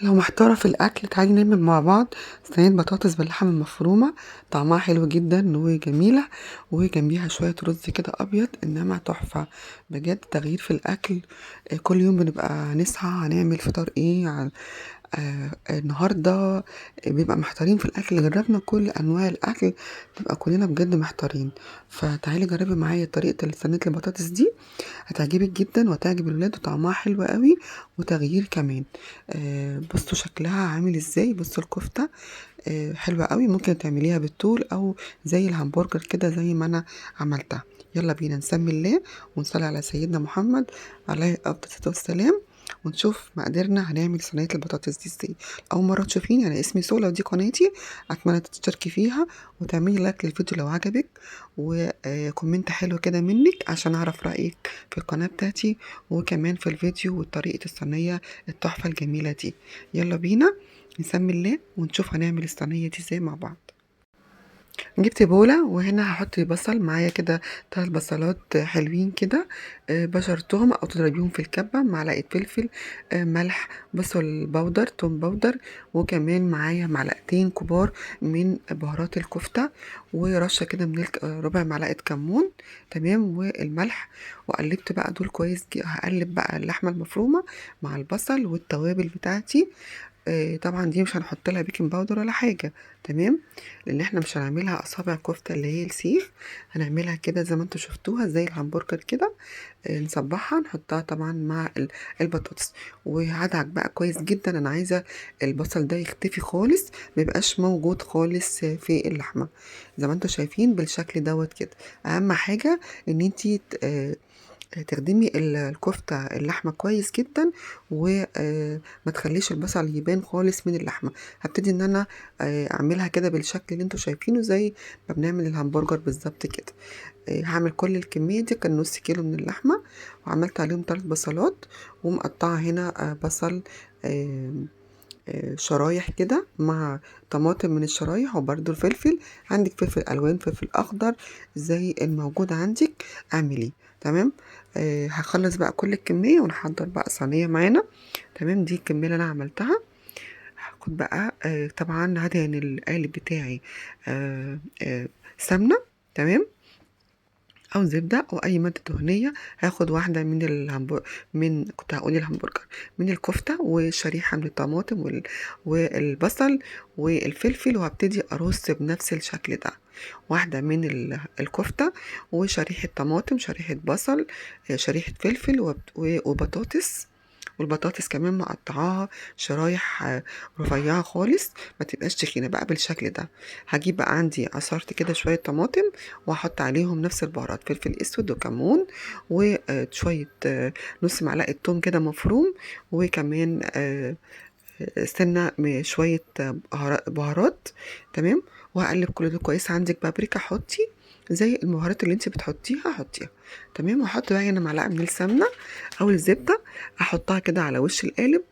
لو محتارة في الأكل تعالي نعمل مع بعض صينية بطاطس باللحمة المفرومة، طعمها حلو جدا وجميلة، وجنبيها شوية رز كده أبيض، إنما تحفة بجد. تغيير في الأكل، كل يوم بنبقى نصحى هنعمل فطار إيه النهاردة، بنبقى محتارين في الأكل. جربنا كل أنواع الأكل بنبقى كلنا بجد محتارين. فتعالي جربي معايا طريقة صينية البطاطس دي، هتعجبك جدا وهتعجب الولاد، وطعمها حلو قوي وتغيير كمان. بصوا شكلها عامل ازاي، بصوا الكفتة حلوة قوي، ممكن تعمليها بالطول او زي الهمبرجر كده زي ما انا عملتها. يلا بينا نسمي الله ونصلي على سيدنا محمد عليه افضل الصلاة والسلام، ونشوف مقاديرنا هنعمل صينية البطاطس دي ازاي. اول مرة تشوفيني، انا اسمي سولا ودي قناتي، اتمنى تشتركي فيها وتعملي like للفيديو لو عجبك، و comment حلو كده منك عشان اعرف رايك في القناة بتاعتي وكمان في الفيديو وطريقه الصينية التحفة الجميلة دي. يلا بينا نسمي الله ونشوف هنعمل الصينية دي ازاي مع بعض. جبت بولة وهنا هحط بصل معايا كده، 3 بصلات حلوين كده، بشرتهم او تضربيهم في الكبة، معلقة فلفل، ملح، بصل بودر، توم بودر، وكمان معايا معلقتين كبار من بهارات الكفتة، ورشة كده من ربع معلقة كمون، تمام، والملح. وقلبت بقى دول كويس. هقلب بقى اللحمة المفرومة مع البصل والتوابل بتاعتي. طبعا دي مش هنحط لها baking powder ولا حاجة، تمام، لان احنا مش هنعملها اصابع كفته اللي هي السيخ، هنعملها كده زي ما انتوا شفتوها زي الهمبرجر كده. نصبعها نحطها طبعا مع البطاطس، وهدعك بقى كويس جدا. انا عايزه البصل ده يختفي خالص، ما يبقاش موجود خالص في اللحمة زي ما انتوا شايفين بالشكل دوت كده. اهم حاجة ان انتي تخدمي الكفتة اللحمة كويس جدا، وما تخليش البصل يبان خالص من اللحمة. هبتدي ان انا اعملها كده بالشكل اللي انتوا شايفينه زي ما بنعمل الهمبرجر بالظبط كده. هعمل كل الكمية دي، كان نص كيلو من اللحمة، وعملت عليهم 3 بصلات، ومقطعة هنا بصل شرايح كده مع طماطم من الشرايح، وبرده الفلفل، عندك فلفل الوان، فلفل اخضر زي الموجود عندك اعمليه، تمام. هخلص بقى كل الكمية ونحضر بقى صينية معانا، تمام. دي الكمية اللي انا عملتها. هاخد بقى طبعا هدهن القالب بتاعي سمنه، تمام، او زبدة او اي مادة دهنية. هاخد واحدة من من كنت هقول الهمبرجر، من الكفتة، وشريحه من الطماطم والبصل والفلفل، وهبتدي ارص بنفس الشكل ده. واحدة من الكفتة وشريحه طماطم، شريحة بصل، شريحة فلفل، وبطاطس. والبطاطس كمان مقطعاها شرايح رفيعة خالص، ما تبقاش تخينة بقى بالشكل ده. هجيب بقى عندي عصرت كده شوية طماطم، وهحط عليهم نفس البهارات، فلفل اسود وكمون، وشوية نص معلقه توم كده مفروم، وكمان سنة شوية بهارات، تمام. وهقلب كل ده كويس. عندك بابريكا حطي، زي البهارات اللي انت بتحطيها حطيها، تمام. وهحط بقى هنا معلقه من السمنة او الزبدة، احطها كده على وش القالب.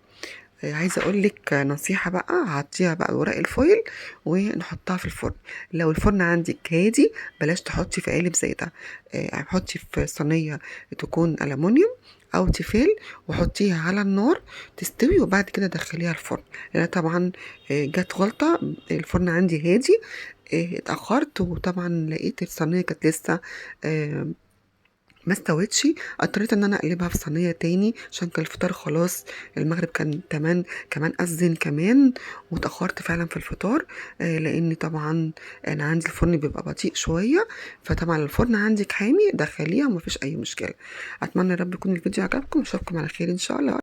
عايزه اقول لك نصيحة بقى، عطيها بقى ورق الفويل ونحطها في الفرن. لو الفرن عندك هادي بلاش تحطي في قالب زي ده، حطي في صينية تكون الومنيوم او تيفال، وحطيها على النار تستوي، وبعد كده دخليها الفرن. لان طبعا جت غلطه، الفرن عندي هادي، اتاخرت، وطبعا لقيت الصينية كانت لسه ما استوتش، اضطريت ان انا اقلبها في صينية تاني عشان كان الفطار خلاص، المغرب كان تمام، كمان اذن كمان، واتاخرت فعلا في الفطار، لان طبعا انا عندي الفرن بيبقى بطيء شوية. فطبعا الفرن عندك حامي دخليها ومفيش اي مشكلة. اتمنى يا رب يكون الفيديو عجبكم، اشوفكم على خير ان شاء الله.